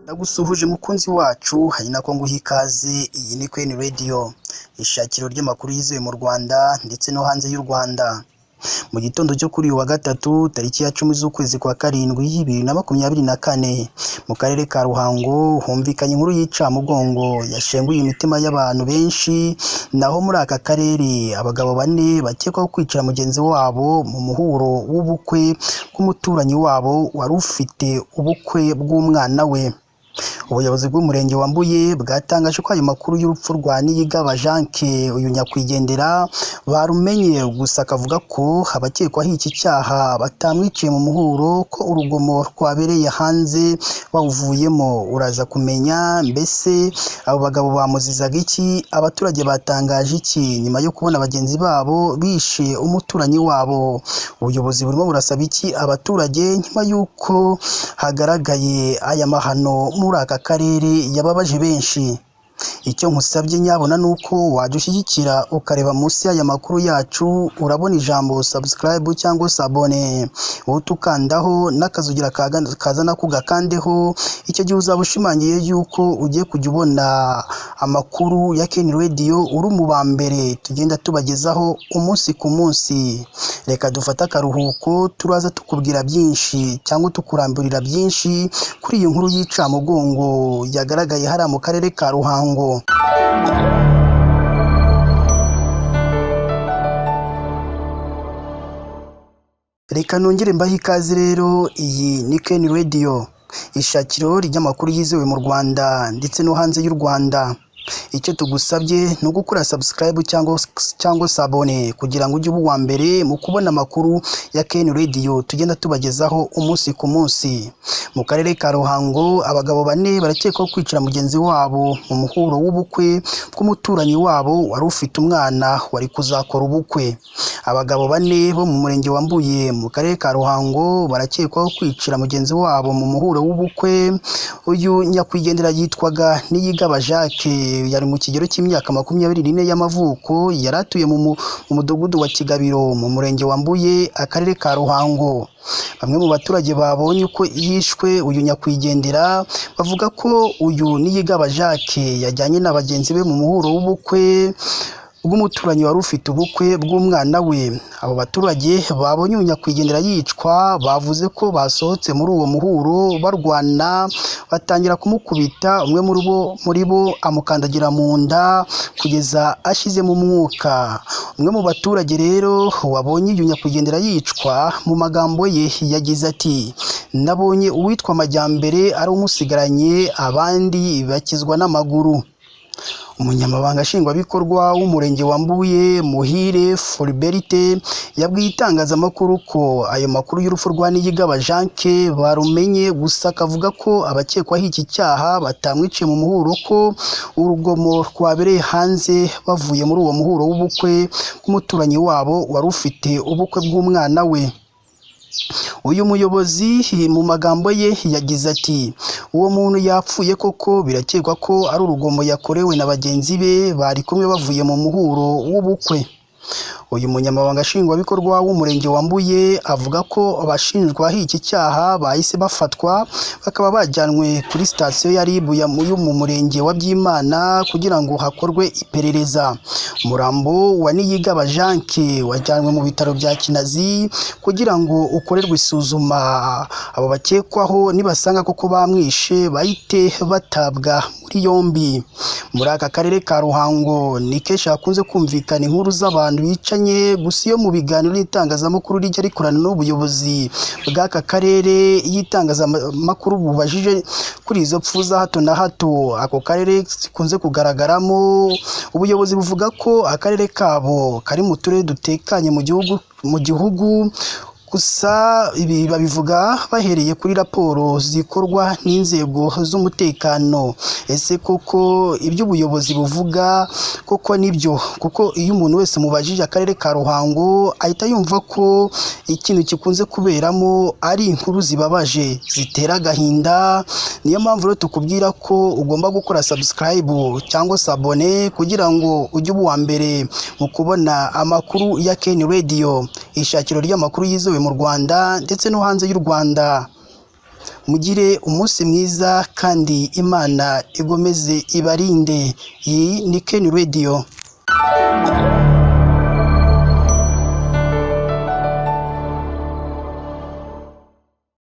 Ndagusuhuje mukunzi wacu, hari nako nguha ikaze. Iyi ni Queen Radio, ishakiro ry'amakuru yizewe mu Rwanda ndetse no hanze y'u Rwanda. Mu gitondo cyo kuri uyu wa gatatu tariki ya 10 z'ukwezi kwa karindwi 2024, mu karere ka Ruhango humvikanye inkuru y'icamugongo yashenguye imitima y'abantu benshi. Naho muri aka karere abagabo bane bakekwaho kwicira mugenzi wabo mu muhuro w'ubukwe bw'umuturanyi wabo wari ufite ubukwe bw'umwana we. Ubuyobozi bw'umurenge wa Mbuye bwatangaje ko ayo makuru y'urupfu rwa Niyigaba Jacques, uyu nyakwigendera, barumenye, gusa akavuga ko abakekwaho iki cyaha batamwiciye mu muhuro, ko urugomo rwabereye hanze bawuvuyemo. Uraza kumenya mbese abo bagabo bamuzizaga iki, abaturage batangaje iki nyuma yo kubona bagenzi babo bishe umuturanyi wabo. Ubuyobozi burimo burasaba iki abaturage nyuma y'uko hagaragaye aya mahano muri aka karere yababaje benshi. Icyo nkusabye nyabona ni uko wajya ushyigikira ukareba munsi y'aya makuru yacu, urabona ijambo subscribe cyangwa s'abonner, uhite ukandaho n'akazugira kaza nako ugakandeho. Icyo gihe uzaba ushimangiye yuko ugiye kujya ubona amakuru ya Ken Radio, uri mu ba mbere tugenda tubagezaho umunsi ku munsi. Reka dufate akaruhuko, turaza tukubwira byinshi cyangwa tukuramburira byinshi kuri iyi nkuru y'icamugongo yagaragaye hariya mu karere ka Ruhango. Reka nongere mbahe ikaze rero, iyi ni Ken Radio, ishakiro ry'amakuru yizewe mu Rwanda ndetse no hanze y'u Rwanda. Icyo tugusabye ni ugukora subscribe cyangwa s'abonner kugira ngo ujye uba uwa mbere mu kubona amakuru ya Ken Radio tugenda tubagezaho umunsi ku munsi. Mu karere ka Ruhango abagabo bane barakekwaho kwicira mugenzi wabo mu muhuro w'ubukwe bw'umuturanyi wabo wari ufite umwana wari kuzakora ubukwe. Abagabo bane bo mu murenge wa Mbuye mu karere ka Ruhango barakekwaho kwicira mugenzi wabo mu muhuro w'ubukwe. Uyu nyakwigendera yitwaga Niyigaba Jacques, yari mu kigero cy'imyaka 24 y'amavuko, yari atuye mu mudugudu wa Kigabiro mu murenge wa Mbuye, akarere ka Ruhango. Bamwe mu baturage babonye uko yishwe uyu nyakwigendera bavuga ko uyu Niyigaba Jacques yajyanye na bagenzi be mu muhuro w'ubukwe bw'umuturanyi wari ufite ubukwe bw'umwana we. Abo baturage babonye uyu nyakwigendera yicwa bavuze ko basohotse muri uwo muhuro barwana, batangira kumukubita, umwe muri bo amukandagira mu nda kugeza ashizemo umwuka. Umwe mu baturage rero wabonye uyu nyakwigendera yicwa mu magambo ye yagize ati: "Nabonye uwitwa Majyambere ari umusigaranye, abandi bakizwa n'amaguru." Umunyamabanga nshingwabikorwa w'umurenge wa Mbuye, Muhire Foliberite, yabwiye itangazamakuru ko ayo makuru y'urupfu rwa Niyigaba Jacques barumenye, gusa akavuga ko abakekwaho iki cyaha batamwiciye mu muhuro, ko urugomo rwabereye hanze bavuye muri uwo muhuro w'ubukwe bw'umuturanyi wabo wari ufite ubukwe bw'umwana we. Uyu muyobozi mu magambo ye yagize ati: "Uwo muntu yapfuye koko, birakekwa ko ari urugomo yakorewe na bagenzi be bari kumwe bavuye mu muhuro w'ubukwe." Uyu munyamabanga nshingwabikorwa w'umurenge wa Mbuye avuga ko abashinjwaho iki cyaha bahise bafatwa, bakaba bajyanwe kuri sitasiyo ya RIB yo mu murenge wa Byimana kugira ngo hakorwe iperereza. Umurambo wa Niyigaba Jacques wajyanwe mu bitaro bya Kinazi kugira ngo ukorerwe isuzuma. Abo bakekwaho nibasanga koko bamwishe bahite batabwa muri yombi. Muri aka karere ka Ruhango ni kenshi hakunze kumvikana inkuru z'abantu bicanye, gusa iyo mu biganiro n'itangazamakuru rijya rikorana n'ubuyobozi bw'aka karere, iyo itangazamakuru bubajije kuri izo pfu za hato na hato ako karere zikunze kugaragaramo, ubuyobozi buvuga ko akarere kabo kari mu turere dutekanye mu gihugu. Gusa ibi babivuga bahereye kuri raporo zikorwa n'inzego z'umutekano. Ese koko ibyo ubuyobozi buvuga koko nibyo? Kuko iyo umuntu wese mubajije akarere ka Ruhango ahita yumva ko ikintu gikunze kuberamo ari inkuru zibabaje zitera agahinda. Niyo mpamvu rero tukubwira ko ugomba gukora subscribe cyangwa s'abonner kugira ngo ujye uba uwa mbere mu kubona amakuru ya Ken Radio, ishakiro ry'amakuru yizewe mu Rwanda ndetse no hanze y'u Rwanda. Mugire umunsi mwiza kandi Imana igomeze ibarinde. Iyi ni Ken Radio.